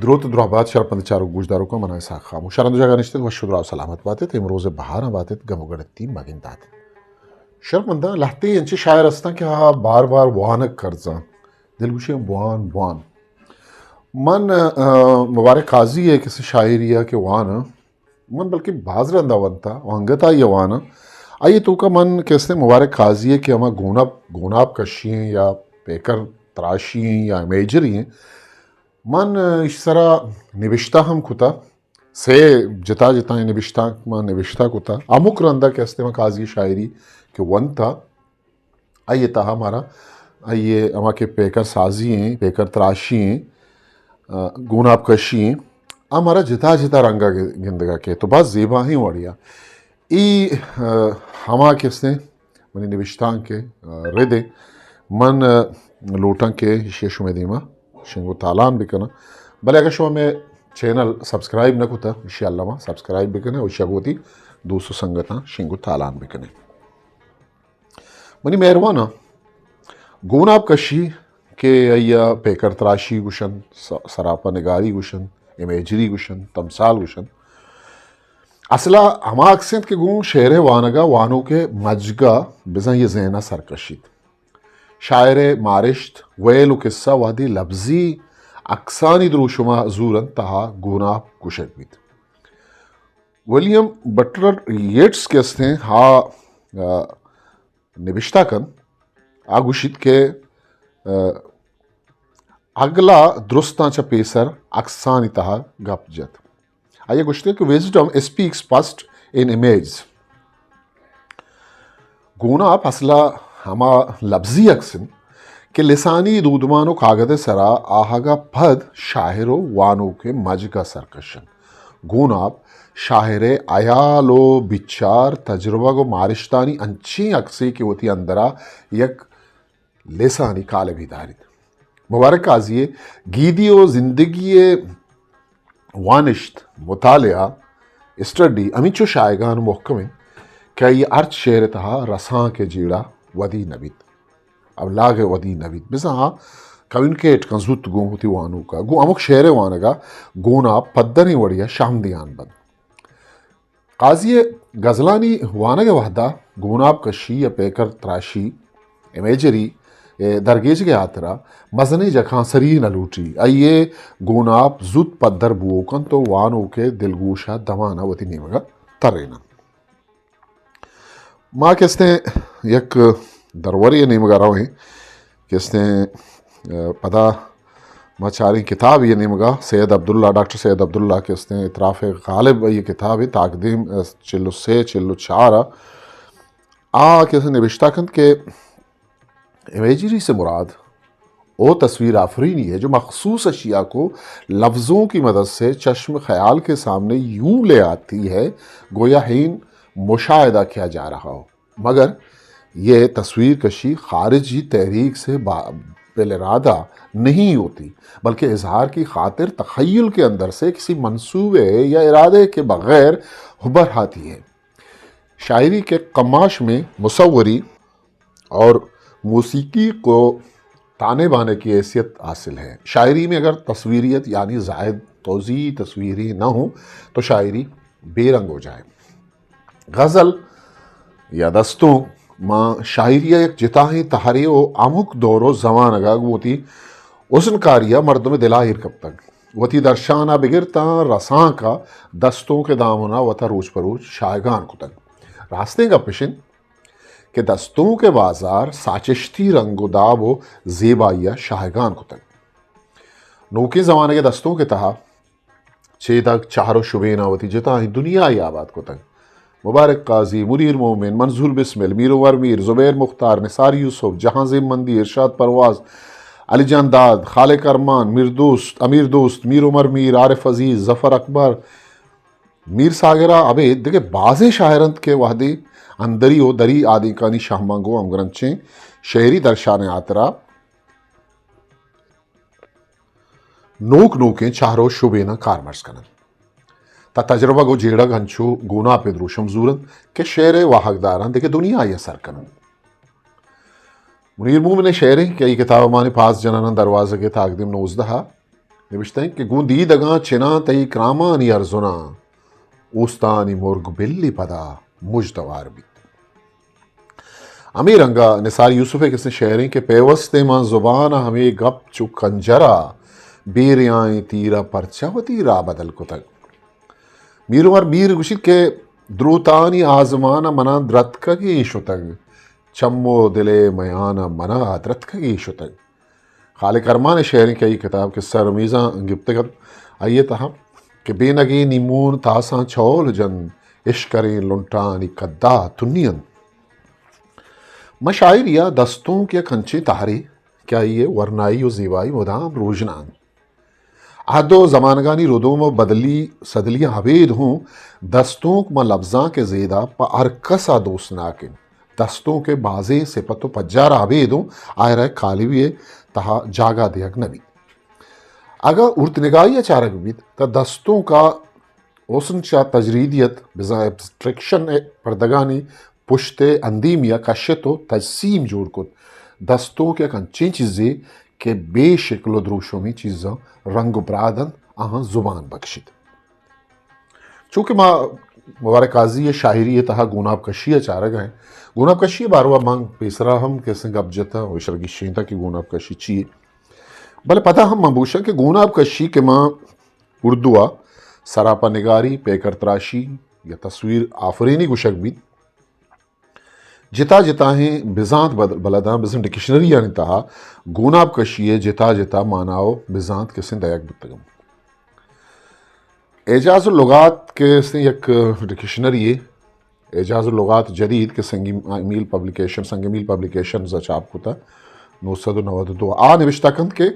دروت دراہ بات شرپمند چاروک گوشداروکاں، من اسحاق خاموش۔ شرند جاگہ نشتت، وش و دراہ سلامت باتت، امروز بہاراں باتت، گم و گڑتی مگندات۔ شرپمنداں، لہتے انچیں شاعر ہستاں کہ آ بار بار وانگ کرزاں، دلگوشی بوان بوان۔ من، آ، مبارک قاضی ءِ کسے شاعری ءَ کہ واناں، من بلکہ باز رندا ونتا و انگت آئی ءَ واناں۔ آئی ءِ توکا من کہ استیں مبارک قاضی ءِ کہ ہما گوناپ، گوناپ کشی ایں یا پیکر تراشی ایں یا امیجری ایں، من ایش سرا نبشتہ ہم کتا، سے جتا جتائیں نبشتانک من نبشتہ کتا۔ ہمک رندا کہ استیں من قاضی ءِ شاعری کہ ونتا، آئی ءِ تہا مارا آئی ءِ ہما کہ پیکر سازی ایں، پیکر تراشی ایں، آ، گوناپ کشی ایں، آ مارا جتا جتا رنگا گ-، گندگا کئیت تو باز زیبائیں وڑیا۔ اے، آ، ہما کہ استیں منی نبشتانک ءِ، آ، رد ایں۔ من، آ، لوٹاں کہ ایشی ءَ شمئے دیما شنگ و تالان بکناں۔ بلے اگر شما مئے چینل سبسکرائب نہ کتا، ایشی ءَ الما سبسکرائب بکنے و ایشی ءَ گوں وتی دوست و سنگتاں شنگ و تالان بکنے۔ منی مہرواناں، گوناپ کشی کہ آئی ءَ پیکر تراشی گوشنت، س-، سراپا نگاری گوشنت، امیجری گوشنت، تمثال گوشنت، اصلا ہما عکس انت کہ گوں شعر ءِ وانگا وانوک ءِ مجگا بزاں آئی ءِ ذہن ءَ سر کشیت۔ شاعر ءِ مارشت، ویل و کسہ وہدے لبزی عکسانی دروشما زورنت تہا گوناپ گوشگ بیت۔ ولیم بٹلر ییٹس کہ استیں، آ، آ، نبشتہ کنت، آ گوشیت کہ، آ، اگلا درستاں چہ پیسر عکسانی تہا گپ جت۔ آئی ءَ گوشتگ کہ wisdom speaks first in images۔ گوناپ اصلا ہما لبزی عکس انت کہ لسانی دودمان و کاگد ءِ سرا آہگا پد شاعر و وانوک ءِ مجگ ءَ سر کشنت۔ گوناپ شاعر ءِ ہیال و بچار، تجربگ و مارشتانی انچیں عکسے کہ وتی اندرا یک لسانی کالبے داریت۔ مبارک قاضی ءِ گیدی و زندگی ءِ وانشت، مطالعہ، اسٹڈی ہمینچو شایگان و محکم انت کہ آئی ءِ ہرچ شعر ءِ تہا رسانک ءِ جیڑہ ودی نہ بیت، ابلاغ ءِ ودی نہ بیت، بزاں آ کمیونیکیٹ کن زوت گوں وتی وانوک ءَ، گوں ہمک شعر ءِ وانگ ءَ گوناپ پدریں وڑے ءَ شہمدیان بنت۔ قاضی ءِ غزلانی وانگ ءِ وہدا گوناپ کشی یا پیکر تراشی، امیجری ءِ درگیجگ ءِ ہاترا مزنیں جکانسری نہ لوٹی۔ آئی ءِ گوناپ زوت پدر بوؤ کنت و وانوک ءِ دلگوش ءَ دمان ءَ وتی نیمگ ءَ تریننت۔ ما کہ استیں یک درورے ءِ نیمگ ءَ رویں کہ استیں، آ، پدا ما چاریں کتابے ءِ نیمگ ءَ، سید عبداللہ، ڈاکٹر سید عبداللہ کہ استیں اطراف غالب ءِ کتابے، تاکدیم، آ، چل و سے، چل و چار ءَ، آ کہ استیں نبشتہ کنت کہ امیجری سے مراد وہ تصویر آفرینی ہے جو مخصوص اشیاء کو لفظوں کی مدد سے چشم خیال کے سامنے یوں لے آتی ہے، گویا حین مشاہدہ کیا جا رہا ہو، مگر یہ تصویر کشی خارجی تحریک سے با-، بالارادہ نہیں ہوتی، بلکہ اظہار کی خاطر تخیل کے اندر سے کسی منصوبے یا ارادے کے بغیر ابھر آتی ہے۔ شاعری کے قماش میں مصوری اور موسیقی کو تانے بانے کی حیثیت حاصل ہے۔ شاعری میں اگر تصویریت یعنی زائد توضیحی تصویری نہ ہو تو شاعری بے رنگ ہو جائے۔ غزل یا دستونک ماں شاعری ءِ یک جتاہیں تہرے و ہمک دور و زمانگ ءَ گوں وتی حسن کاری ءَ مردم ءِ دل ءَ ایر کپتگ۔ وتی درشان ءَ بگر تاں رسانک ءَ دستونک ءِ دامن ءَ وت ءَ روچ پہ روچ شاہگان کتگ۔ راستیں گپ اش انت کہ دستونک ءِ بازار ساچشتی رنگ و داب و زیبائی ءَ شاہگان کتگ۔ نوکیں زمانگ ءِ دستونک ءِ تہا چیدگ، چہر و شبیناں وتی جتاہیں دنیاے آباد کتگ۔ مبارک قاضی، منیر مومن، منظور بسمل، میر عمر میر، زبیر مختار، نثار یوسف، جہانزیب مندی، ارشاد پرواز، علی جان داد، خالق ارمان، میر دوست، امیر دوست، میر عمر میر، عارف عزیز، ظفر اکبر، میر ساگر ءَ ابید دگہ بازیں شاعر انت کہ وہدے اندری و دری آدینکانی شہمانگ و ہمگرنچیں شعری درشان ءِ ہاترا نوک نوکیں چہر و شبیناں کارمرز کن انت۔ تاں تجربگ و جیڑگ انچو گوناپ ءِ دروشم زور انت کہ شعر ءِ واہگداراں دگہ دنیاے ءَ سر کن انت۔ منیر مومن ءِ شعریں کہ اے کتاب ءَ ماں پاس جنان دروازگ ءِ تاکدیم نوزدہ ءَ نبشتہ انت کہ گوں دیدگاں چناں تئی کرامانی ارزناں، اوستانی مرگ بلی پدا مژدوار بیت۔ ہمے رنگ ء نثار یوسف ء کسیں شعریں کہ پیوستیں ماں زبان ء ہمے گپ چو کنجر ء بیریائیں تیر ء پرچہ وتی راہ بدل کتگ۔ میر عمر میر گوشیت کہ دروتانی آزمان ء منا درتکگے شتگ، چم و دل ء میان ء منا درتکگے شتگ۔ خالق ارمان ء شعریں کہ آئی کتاب کسہ رمیزاں گپتگ ات، آئی ء تہا کہ بینگیں نیمون تاساں چول جن، اشکریں لنٹانی کدا تنی انت۔ من شاعری ء دستونک یک انچیں تہرے کہ آئی ء ورنائی و زیبائی مدام روژنا انت۔ عہد و زمانگانی ردوم و بدلی سدلیاں ابید ہوں دستونک ماں لبزانک ء زیدا پہ ہر کس ء دوستناک انت۔ دستونک ء بازیں صفت و پجار ابید ہوں آئرا کالبی ء تہا جاگہ دیگ نہ بیت۔ اگاں اردنگاہی ء چارگ بیت تہ دستونک ء حسن چہ تجریدیت بزاں ایبسٹریکشن ء پردگانی پشت ء اندیمی ء کشت و تجسیم جوڑ کت۔ دستونک یک انچیں چیزے کہ بے شکل و دروشمی چیزاں رنگ و براد انت، آہاں زبان بکشیت۔ چونکہ ما مبارک قاضی ء شاعری ء تہا گوناب کشی ء چارگ ء ایں، گوناب کشی ء باروا من پیسرا ہم کسیں گپ جتاں و ایشرا گیشینتاں کہ گوناب کشی چی یے۔ بلے پدا ہم من بوشاں کہ گوناب کشی کہ ما اردو ء سراپا نگاری، پیکر تراشی یا تصویر آفرینی گوشگ بیت، جتا جتاہیں بزانت بد-، بلداں، بزاں ڈکشنریانی تہا گوناب کشی ء جتا جتا مانا و بزانت کسیں دئیگ بوتگ انت۔ اعجاز اللغات کہ استیں یک ڈکشنری یے، اعجاز اللغات جدید کہ سنگ میل پبلیکیشن، سنگ میل پبلیکیشنز ء چاپ کتا نو سد و نود و دو، آ نوشتہ کنت کہ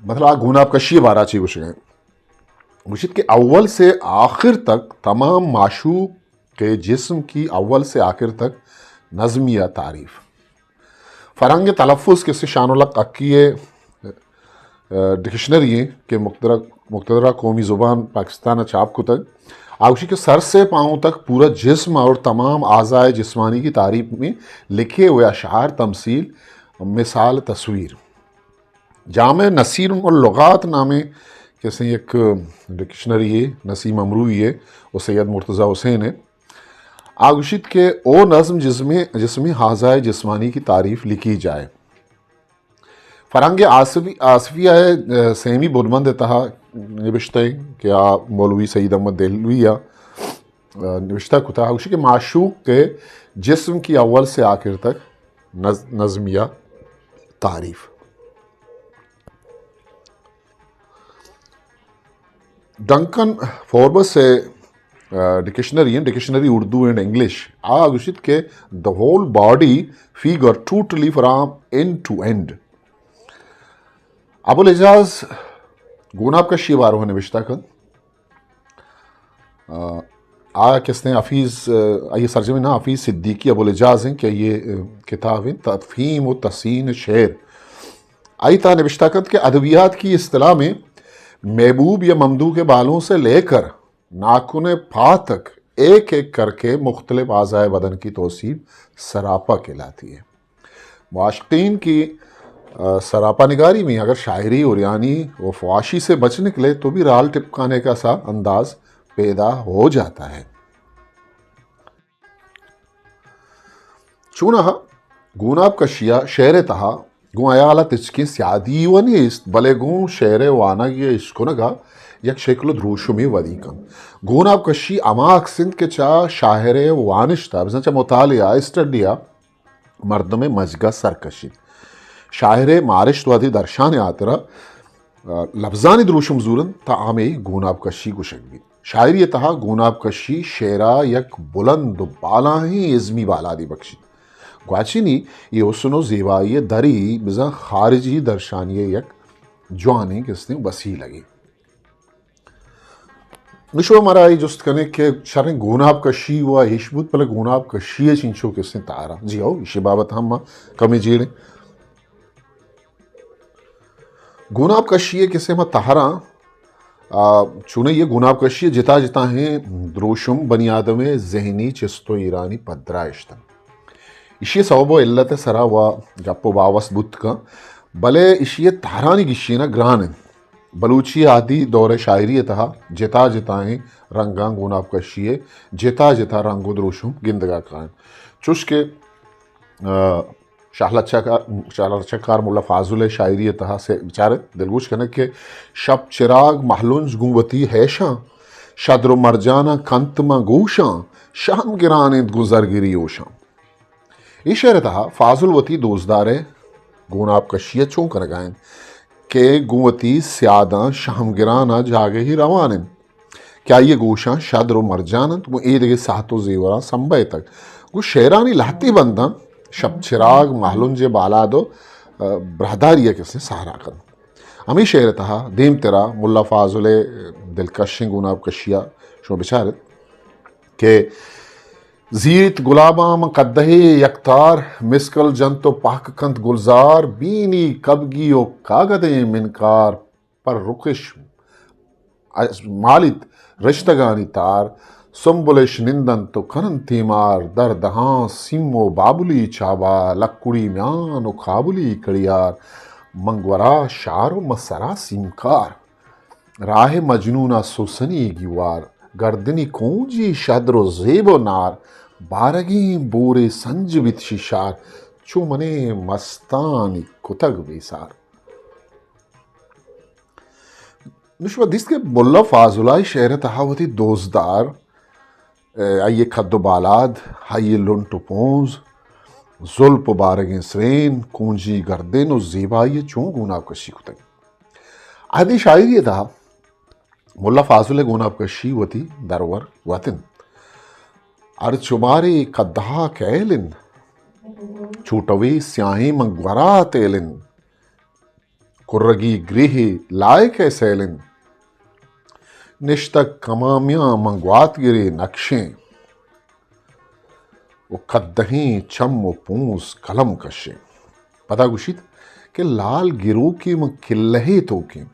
مطلب آ گوناب کشی ء بارا چی گوشگ ء انت؟ گوشیت کہ اول سے آخر تک تمام معشوق کے جسم کی اول سے آخر تک نظمیہ تعریف۔ فرہنگ تلفظ کسے شاہ الحق حقی ء، ڈکشنری ء کہ مقتدرہ، مقتدرہ قومی زبان پاکستان ء چاپ کتگ۔ آ گوشی کہ سر سے پاؤں تک پورا جسم اور تمام اعضائے جسمانی کی تعریف میں لکھے ہوئے اشعار، تمثیل، مثال، تصویر۔ جامع نسیم اللغات نامیں کسے یک ڈکشنری ہے، نسیم امروی ہے و سید مرتضی حسین ہے۔ آ گوشیت کہ او نظم جسمی، جسمی اعضائے جسمانی کی تعریف لکھی جائے۔ فرہنگ آصفی، آصفی ء سیمی بدمند ء تہا نبشتہ انت کہ آ مولوی سعید احمد دہلوی ء نبشتہ کتا، گوشی کہ معشوق کے جسم کی اول سے آخر تک نظ-، نظمیہ تعریف۔ ڈنکن فوربس ء، آ، ڈکشنری ہیں، ڈکشنری اردو اینڈ انگلش، آ گوشیت کہ the whole body figure totally from end to end۔ ابوالاعجاز گوناب کشی بارو نوشتہ کن۔ آ، آ کستے حفیظ، آ، آئی سرجمیں نام حفیظ صدیقی ابوالاعجاز ہیں کہ یہ، آ، کتاب ہیں تفہیم و تحسین شعر۔ آئی تہا نوشتہ کنت کہ ادبیات کی اصطلاح میں محبوب یا ممدوح کے بالوں سے لے کر ناخن پا تک ایک ایک کر کے مختلف اعضائے بدن کی توصیف سراپا کہلاتی ہے۔ معاشقین کی، آ، سراپا نگاری میں اگر شاعری، عریانی و فحاشی سے بچ نکلے تو بھی رال ٹپکانے کا سا انداز پیدا ہو جاتا ہے۔ چوناہا گوناب کشیا شعر ء تہا گوں حیال ء تچکیں سیادی و نیست، بلے گوں شعر ء وانگ یا اشکنگ ء یک شکل و دروشمے ودی کنت۔ گوناب کشی ہما عکس انت کہ چہ شاعر ء وانشت ء، بزاں چہ مطالعہ، اسٹڈی ء مردم ء مجگ ء سر کشیت۔ شاعر ء مارشت وھدے درشان ء ہاترا، آ، لبزانی دروشم زورنت تہ ہمے گوناب کشی گوشگ بیت۔ شاعری ء تہا گوناب کشی شعرا یک بلند و بالاہیں ازمی بالادے بکشیت۔ گواچنی اے حسن و زیبائی ء دری بزاں خارجی درشانی ء یک جوانیں کستیں وسیلگے۔ نوں شما مارا اے جست کنے کہ شریں گوناب کشی و ایش بوت، بلے گوناب کشی ء چنچو کسیں تہراں؟ جی ہو، ایشی بابت ہم ما کمے جیڑیں۔ گوناب کشی ء کسے ما تہراں، آ، چونائی ء گوناب کشی ء جتا جتا ہیں دروشم بنی آدم ء ذہنی چست و ایرانی پدرا اشتن۔ ایشی ء سبب و علت ء سرا و گپ و باوست بوت کن، بلے ایشی ء تہرانی گیشین ء گران انت۔ بلوچی آدی دور ءِ شاعری ءِ تہا جتا جتائیں رنگاں گوناپ کشی ءِ جتا جتا رنگ ءُ دروشم گندگ ءَ کاینت۔ چوش کہ، آ، شہلچہ کا-، شہلچہ کار ملا فاضل ءِ شاعری ءِ تہا سے بچارت، دلگوش کنگ کہ شپ چراگ مہلنج گوں وتی ہیشاں، شدر ءُ مرجاناں کنت ماں گوشاں، شہم گران انت گوں زرگری ہوشاں۔ اے شعر ءِ تہا فاضل وتی دوستدار ءِ گوناپ کشی ءَ چون کنگ ءَ انت کہ گوں وتی سیاداں شہم گران ءَ جاگہے روان انت کہ آئی ءِ گوشاں شدر ءُ مرجان انت، گوں اے دگہ ساہت ءُ زیوراں سمبہتگ۔ گوں شعرانی لہتے بنداں شپ چراگ مہلنج ءِ بالاد ءُ، آ، براہداری ءَ کسے سہرا کنت۔ ہمے شعر ءِ تہا دیمترا ملا فاضل ءِ دلکشیں گوناپ کشی ءَ شما بچارت کہ زیریت گلاباں من قدہے یک تار، مسکل جنت ءُ پہک کنت گلزار، بینی کبگی ءُ کاگدیں منکار، پر رکش مالیت رشتگانی تار، سنبلش نندنت ءُ کننت تیمار، در دہاں سیم ءُ بابلی چابا، لکڑی میان ءُ کابلی کڑیار، من گورا شار ءُ من سرا سیمکار۔ راہ مجنون ءَ سوسنی گیوار، گردنی کونجی شدر ءُ زیب ءُ نار، بارگیں بورے سنج بیت شیشار، چو منیں مستانی کتگ بیسار۔ نوں شما دیست کہ ملا فاضل ءِ شعر ءِ تہا وتی دوستدار، آئی ءِ قد ءُ بالاد، آئی ءِ لنٹ ءُ پونز، زلپ ءُ بارگیں سرین، کونجی گردن ءُ زیبائی ءَ چون گوناپ کشی کتگ۔ اہدی شاعری ءِ تہا ملا فاضل ءِ گوناپ کشی وتی درور وت انت۔ ہر چمارے قدہا کیل انت، چوٹوے سیاہیں من گورا تیل انت۔ کرگی گریہے لائک ءِ سیل انت۔ نشتگ کمامیاں من گوات گرے نقشیں۔ ءُ قدہیں چم ءُ پونز قلم کشیں۔ پدا گوشیت کہ لال گروکے من کلہے توکیں۔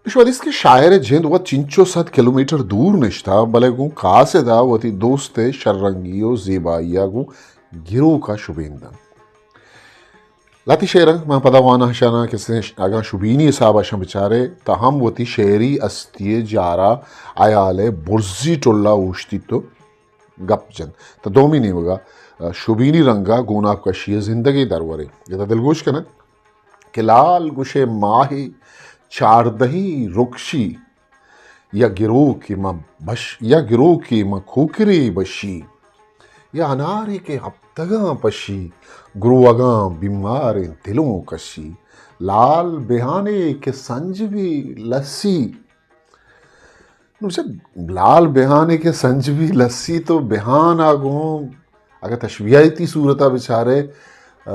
شما دیست کہ شاعر ءِ جند وت چنچو صد کلومیٹر دور نشتہ، بلے گوں قاصد ءَ وتی دوست ءِ شررنگی ءُ زیبائی ءَ گوں گروک ءَ شبین دنت۔ لہتے شعراں من پدا واناں اشاناں کہ سے اگاں شبینی حساب ءَ اشاں بچارے، تہ ہم وتی شعری ہستی ءِ جار ءَ ہیال ءِ برزی ٹل ءَ اوشتیت ءُ گپ جنت۔ تہ دومی نیمگ ءَ، آ، شبینی رنگ ءَ گوناپ کشی ءِ زندگیں درورے۔ ادا دلگوش کنگ کہ لال گوشے ماہے چاردہی رکشی، یا گروکے ما بش-، یا گروکے ما کوکرے بشی، یا انارے کہ ہپتگاں پشی، گروگاں بیماریں دلوں کشی۔ لال بہانے کہ سنج بی لسی، نوں چہ لال بہانے کہ سنج بی لسی تو بہان ءَ گوں اگاں تشبیہاتی صورت ءَ بچارے، آ،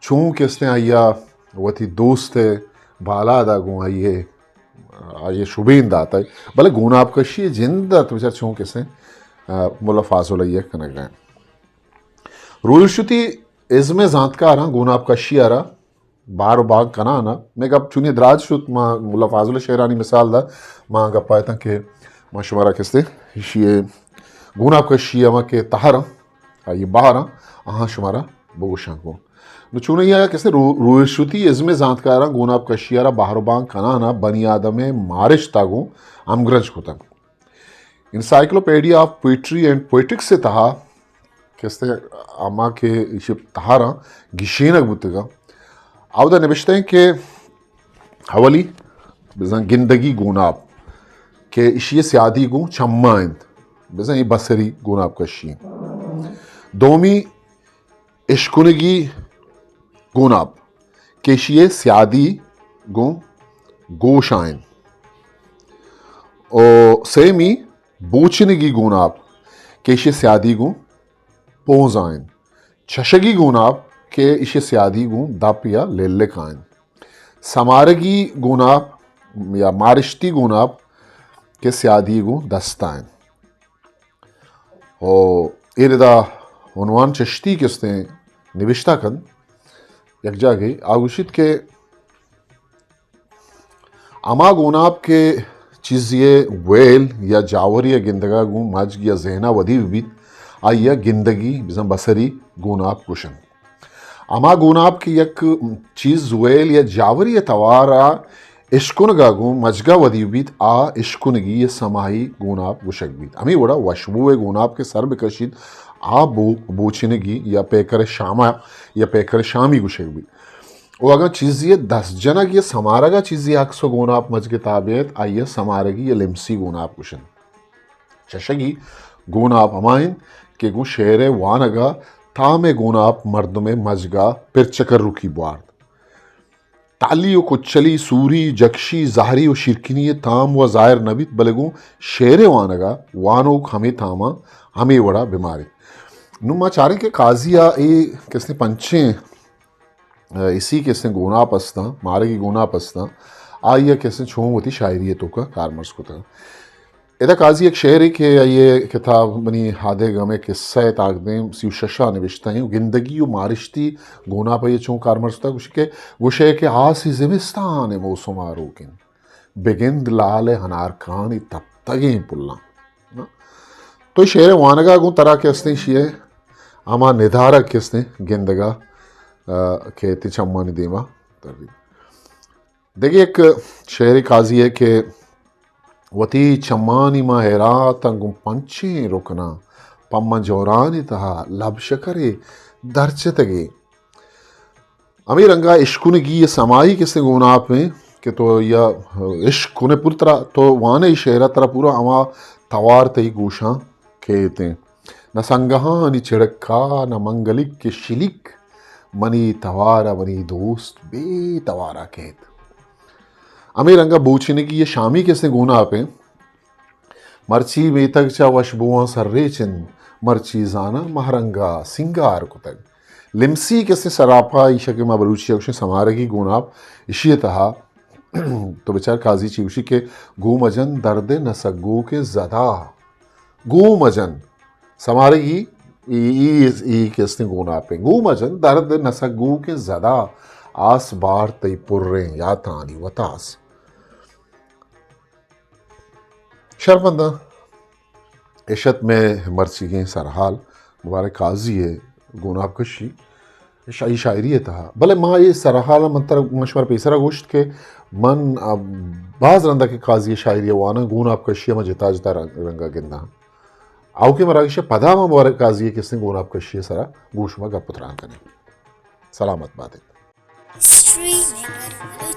چون کہ استیں آئی ءَ وتی دوست ءِ بالاد ءَ گوں آئی ءَ، آئی ءَ شبین داتگ، بلے گوناپ کشی ءِ جند ءَ تو بچار چون کہ استیں، آ، ملا فاضل آئی ءَ کنگ ءَ۔ رویشتی ازم ءِ زانتکاراں گوناپ کشی ءَ را بہر ءُ بانگ کنان ءَ۔ مئے گپ چونی دراج شت، ما ملا فاضل ءِ شعرانی مثال دا، ما گپ ءَ اتاں کہ ما شمارا کستے ایشی ءِ گوناپ کشی ءِ ہما کہ تہراں، آئی ءِ بہراں، آہاں شمارا بگوشاں گوں۔ نوں چونائی ءَ کستے رو-، رویشتی ازم ءِ زانتکاراں گوناپ کشی ءَ را بہر ءُ بانگ کنان ءَ بنی آدم ءِ مارشت ءَ گوں ہمگرنچ کتگ۔ انسائیکلوپیڈیا آف پوئٹری اینڈ پوئٹکس ءِ تہا کہ استیں ہما کہ ایشی تہراں گیشینگ بوتگاں، اودا نبشتہ ایں کہ اولی بزاں گندگی گوناپ کہ ایشی ءِ سیادی گوں چماں انت، بزاں اے بصری گوناپ کشی انت۔ دومی اشکنگی گوناپ کہ ایشی ءِ سیادی گوں گوشاں انت۔ او سیمی بوچنگی گوناپ کہ ایشی ءِ سیادی گوں پونزاں انت۔ چشگی گوناپ کہ ایشی ءِ سیادی گوں دپ یا للکاں انت۔ سمارگی گوناپ یا مارشتی گوناپ کہ سیادی گوں دستاں انت۔ او اے ردا عنوان چشتی کہ استیں نبشتہ کنت یک جاگہے، آ گوشیت کہ ہما گوناپ کہ چیزے ءِ ویل یا جاورے ءِ گندگ ءَ گوں مجگ یا ذہن ءَ ودی بہ بیت، آئی ءَ گندگی بزاں بصری گوناپ گوشنت۔ ہما گوناپ کہ یک چیز ویل یا جاورے ءِ توار ءَ اشکنگا گوں مجگا ودی بیت، آ اشکنگی یا سمائی گوناپ گوشگ بیت۔ ہمے وڑا وشبوئے گوناپ کہ سر بکشیت، آ بو-، بوچنگی یا پیکر شاما یا پیکر شامی گوشگ بیت۔ و اگاں چیزی دست جنگ یا سمارگا چیزی عکس و گوناپ مجگ تابع ایت، آئی سمارگی یا لمسی گوناپ گوشنت۔ ششگی گوناپ ہما انت کہ گوں شعر وانگا تام گوناپ مردم مجگا پرچکر روکی بوارت۔ تالی و کچلی، سوری، جکشی، زہری و شیرکنی تام و ظاہر نہ بیت، بلے گوں شعر وانگا وانوک ہمے تاما ہمے وڑا بماریت۔ نوں ما چاریں کہ قاضی ء اے کسے پنچیں، ء، اسی کسے گوناپ استاں، مارگی گوناپ استاں، آئی ء کسے چون وتی شاعری ء توکا کارمرز کتگ۔ ادا قاضی یک شعرے کہ آئی ء کتاب منی ہادے گمے قصہ ء تاکدیم سی و شش ء نوشتہ ایں، گندگی و مارشتی گوناپ ء چون کارمرز کتگ، گوشی کہ، گوشے کہ آسی زمستان ء موسم ء روکن۔ بگند لال ء ہنارکانی تپتگیں پلاں۔ تو شعر وانگا گوں ترا کہ استیں شیئے ہما ندارگ کہ استیں گندگا، آ، کہ تئی چمانی دیما تر بیت۔ دگہ یک شعر قاضی ء کہ وتی چمانی ما حیراتاں گوں پنچیں رکناں، پہ من جورانی تہا لب شکرے درچتگے۔ ہمے رنگا اشکنگی ء سمائی کسے گوناپ ایں کہ تو یا عشق کنے پور ترا تو وانے شعرا ترا پورا ہما توار تئی گوشاں کیت ایں۔ نہ سنگہانی چڑکا، نہ منگلک کے شلیک، منی توارا منی دوست بے توارا کیت۔ ہمے رنگا بوچنگی ء شامی کسے گوناپ ایں۔ مرچی میتگ چہ وشبواں سرریچ انت، مرچی زاناں مہرنگا سینگار کتگ۔ لمسی کسے سراپا ایشا کہ ما بلوچی ء گوشیں سمارگی گوناپ، ایشی ء تہا تو بچار قاضی چی گوشی کہ گوں مجن درد نسگوکیں زدا۔ گوں مجن سمارگی ای، ای، ای کسے گوناپ ایں۔ گوں مجن درد نسگوکیں زدا، آس بار تئی پریں یاتانی وتاس۔ شرمنداں، اش ات مئے مرچیگیں سرحال مبارک قاضی ء گوناپ کشی شاعری، شاعری ء تہا۔ بلے ما اے سرحال ء من تر، من شمار پیسرا گوشت کہ من، آ، باز رندا کہ قاضی ء شاعری ء واناں، گوناپ کشی ء من جتا جتا رنگ، رنگا گنداں۔ آؤکیں مراگش ء پدا ما مبارک قاضی ء کسیں گوناپ کشی ء سرا گوں شما گپ و تران کنیں۔ سلامت بات ات۔ History maker Balochi.